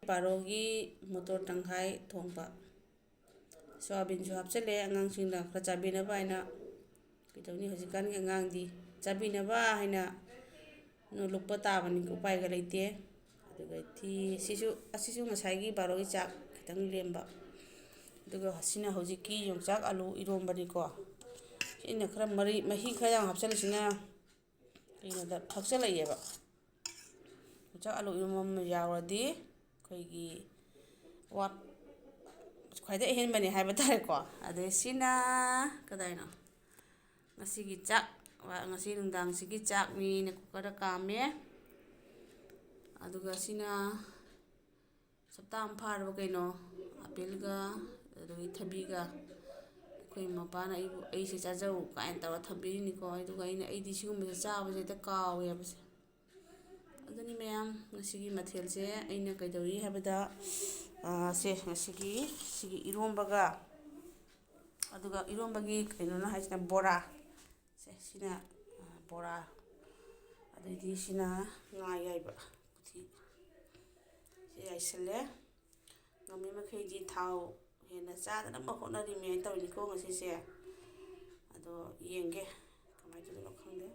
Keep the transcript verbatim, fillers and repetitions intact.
ꯕꯥꯔꯣꯒꯤ motor ꯇꯪꯈꯥꯏ ꯊꯣꯡꯕ꯫ ꯁꯣꯌꯥꯕꯤꯟꯁꯨ ꯍꯥꯞꯆꯤꯜꯂꯦ ꯑꯉꯥꯡꯁꯤꯡꯅ ꯈꯔ ꯆꯥꯕꯤꯅꯕ ꯍꯥꯏꯅ꯫ ꯀꯩꯗꯧꯅꯤ, ꯍꯧꯖꯤꯛꯀꯥꯟꯒꯤ ꯑꯉꯥꯡꯗꯤ ꯆꯥꯕꯤꯅꯕ ꯍꯥꯏꯅ ꯂꯨꯞꯄ ꯇꯥꯕꯅꯤ, ꯎꯄꯥꯏꯒ ꯂꯩꯇꯦ꯫ ꯑꯗꯨꯒ ꯊꯤ-, ꯁꯤꯁꯨ, ꯑꯁꯤꯁꯨ ꯉꯁꯥꯏꯒꯤ ꯕꯥꯔꯣꯒꯤ ꯆꯥꯛ ꯈꯤꯇꯪ ꯂꯦꯝꯕ꯫ ꯑꯗꯨꯒ ꯁꯤꯅ ꯍꯧꯖꯤꯛꯀꯤ ꯌꯣꯡꯆꯥꯛ ꯑꯂꯨ ꯏꯔꯣꯝꯕꯅꯤꯀꯣ꯫ ꯁꯤꯅ ꯈꯔ ꯃꯔꯤ, ꯃꯍꯤ ꯈꯔ ꯌꯥꯝ ꯍꯥꯞꯆꯤꯜꯂꯤꯁꯤꯅ ꯀꯩꯅꯣꯗ ꯊꯛꯆꯜꯂꯛꯑꯦꯕ꯫ ꯌꯣꯡꯆꯥꯛ ꯑꯂꯨ ꯏꯔꯣꯝꯕ ꯑꯃ ꯌꯥꯎꯔꯗꯤ ꯑꯩꯈꯣꯏꯒꯤ ꯋꯥꯠ-, ꯈ꯭ꯋꯥꯏꯗꯩ ꯑꯍꯦꯟꯕꯅꯦ ꯍꯥꯏꯕ ꯇꯥꯔꯦꯀꯣ꯫ ꯑꯗꯩ ꯁꯤꯅ ꯀꯗꯥꯏꯅꯣ? ꯉꯁꯤꯒꯤ ꯆꯥꯛ, ꯉꯁꯤ ꯅꯨꯡꯗꯥꯡꯁꯤꯒꯤ ꯆꯥꯛꯅꯤꯅ ꯀꯨꯀꯔꯗ ꯀꯥꯝꯃꯦ꯫ ꯑꯗꯨꯒ ꯁꯤꯅ ꯍꯞꯇꯥ ꯑꯃ ꯐꯥꯔꯕ ꯀꯩꯅꯣ, ꯑꯥꯄꯦꯜꯒ ꯑꯗꯒꯤ ꯊꯕꯤꯒ꯫ ꯑꯩꯈꯣꯏ ꯃꯄꯥꯅ ꯑꯩꯕꯨ, ꯑꯩꯁꯦ ꯆꯥꯖꯧ ꯀꯥꯏꯅ ꯇꯧꯔ ꯊꯝꯕꯤꯔꯤꯅꯤꯀꯣ꯫ ꯑꯗꯨꯒ ꯑꯩꯅ, ꯑꯩꯗꯤ ꯁꯤꯒꯨꯝꯕꯁꯦ ꯆꯥꯕꯁꯦ ꯍꯦꯛꯇ ꯀꯥꯎꯋꯦꯕꯁꯦ꯫ ꯑꯗꯨꯅꯤ ꯃꯌꯥꯝ, ꯉꯁꯤꯒꯤ ꯃꯊꯦꯜꯁꯦ ꯑꯩꯅ ꯀꯩꯗꯧꯔꯤ ꯍꯥꯏꯕꯗ, ꯑꯥ, ꯁꯦ, ꯉꯁꯤꯒꯤ ꯁꯤꯒꯤ ꯏꯔꯣꯝꯕꯒ, ꯑꯗꯨꯒ ꯏꯔꯣꯝꯕꯒꯤ ꯀꯩꯅꯣꯅ ꯍꯥꯏꯁꯤꯅ ꯕꯣꯔꯥ꯫ ꯁꯦ, ꯁꯤꯅ, ꯑꯥ, ꯕꯣꯔꯥ꯫ ꯑꯗꯩꯗꯤ ꯁꯤꯅ ꯉꯥ ꯑꯌꯥꯏꯕ꯫ ꯁꯤ ꯌꯥꯏꯁꯜꯂꯦ꯫ ꯉꯝꯃꯤ ꯃꯈꯩꯗꯤ ꯊꯥꯎ ꯍꯦꯟꯅ ꯆꯥꯗꯅꯕ ꯍꯣꯠꯅꯔꯤꯃꯦꯅ ꯇꯧꯔꯤꯅꯤꯀꯣ ꯉꯁꯤꯁꯦ꯫ ꯑꯗꯣ ꯌꯦꯡꯒꯦ ꯀꯃꯥꯏꯅ ꯇꯧꯗꯣꯏꯅꯣ ꯈꯪꯗꯦ꯫